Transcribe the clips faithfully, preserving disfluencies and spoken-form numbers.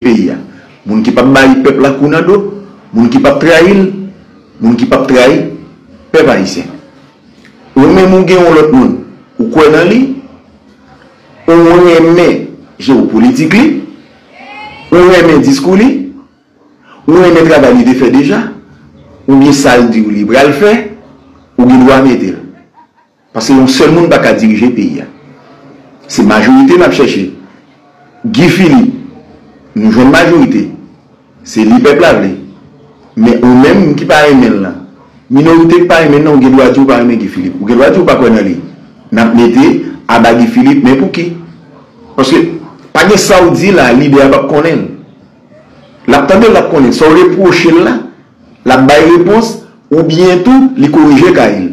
peyi a. Moun ki p ap bay pèp la kou nan do, moun ki p ap trayi l, moun ki p ap trayi pèp ayisyen. Ou menm ou gen yon lòt moun, ou kwè nan li, ou renmen jewopolitik li, ou renmen diskou li, ou renmen travay li te fè deja, oubyen sa l di w li pral fè, ou gen dwa mete l. Paske yon sèl moun pa ka dirije peyi a. Se majorite n ap chèche. Guy Philippe, nou jwenn majorite. Se li pèp la vle. Men ou menm ki pa renmen l lan, minorite ki pa renmen l lan, ou gen dwa di w pa renmen Guy Philippe. Ou gen dwa di w pa kwè nan li. N ap mete aba Guy Philippe, men pouki? Paske pa gen sa w di la, lidè a p ap konnen l. L ap tande l, l ap konnen. Sa w repwoche l la, l ap bay repons, oubyen tou, li korije kay li.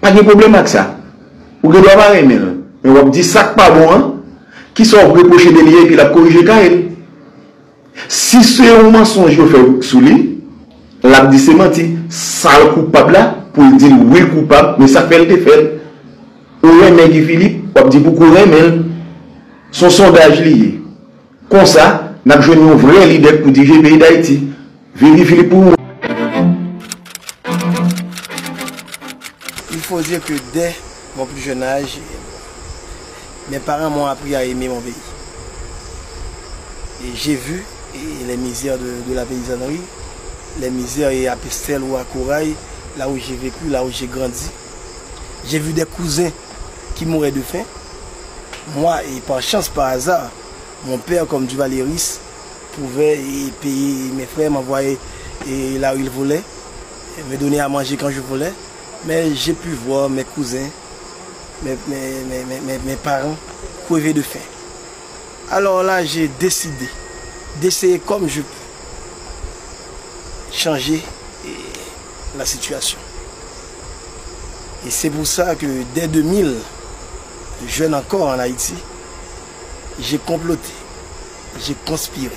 Pa gen pwoblèm ak sa. Ou gen dwa pa renmen l, men w ap di sa k pa bon an, kisa w ap repwoche de li a, epi l ap korije kay li. Si se yon mansonj yo fè sou li, l ap di se manti. Sa l koupab la, pou l di l wi l koupab, men sa k fè l te fè l. Ou renmen Guy Philippe, w ap di pouki w renmen l. Se yon sondaj li ye. Konsa, n ap jwenn yon vrè lidè k pou dirije peyi Dayiti. Viv Guy Philippe pou mwen. Il faut dire que dès mon plus jeune âge, mes parents m'ont appris à aimer mon pays. Et j'ai vu et les misères de, de la paysannerie, les misères et à Pestel ou à Corail, là où j'ai vécu, là où j'ai grandi. J'ai vu des cousins qui mouraient de faim. Moi, et par chance, par hasard, mon père, comme Duvalieris, pouvait payer mes frères, m'envoyer là où ils voulaient, me donner à manger quand je voulais. Mais j'ai pu voir mes cousins, mes, mes, mes, mes, mes parents crever de faim. Alors là, j'ai décidé d'essayer comme je peux changer la situation. Et c'est pour ça que dès deux mille, jeune encore en Haïti, j'ai comploté, j'ai conspiré,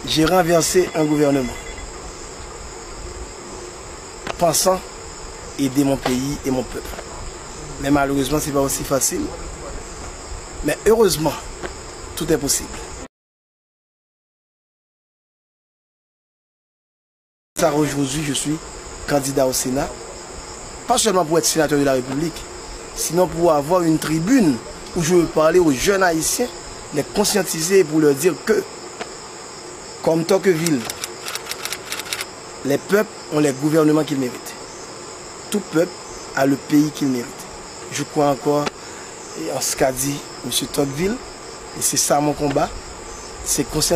j'ai renversé un gouvernement, pensant aider mon pays et mon peuple. Mais malheureusement, c'est pas aussi facile. Mais heureusement, tout est possible. Ça, aujourd'hui, je suis candidat au Sénat, pas seulement pour être sénateur de la République, sinon pour avoir une tribune où je veux parler aux jeunes haïtiens, les conscientiser pour leur dire que, comme Tocqueville, les peuples ont les gouvernements qu'ils méritent. Tout peuple a le pays qu'il mérite. Je crois encore en ce qu'a dit M. Tocqueville, et c'est ça mon combat, c'est conscientiser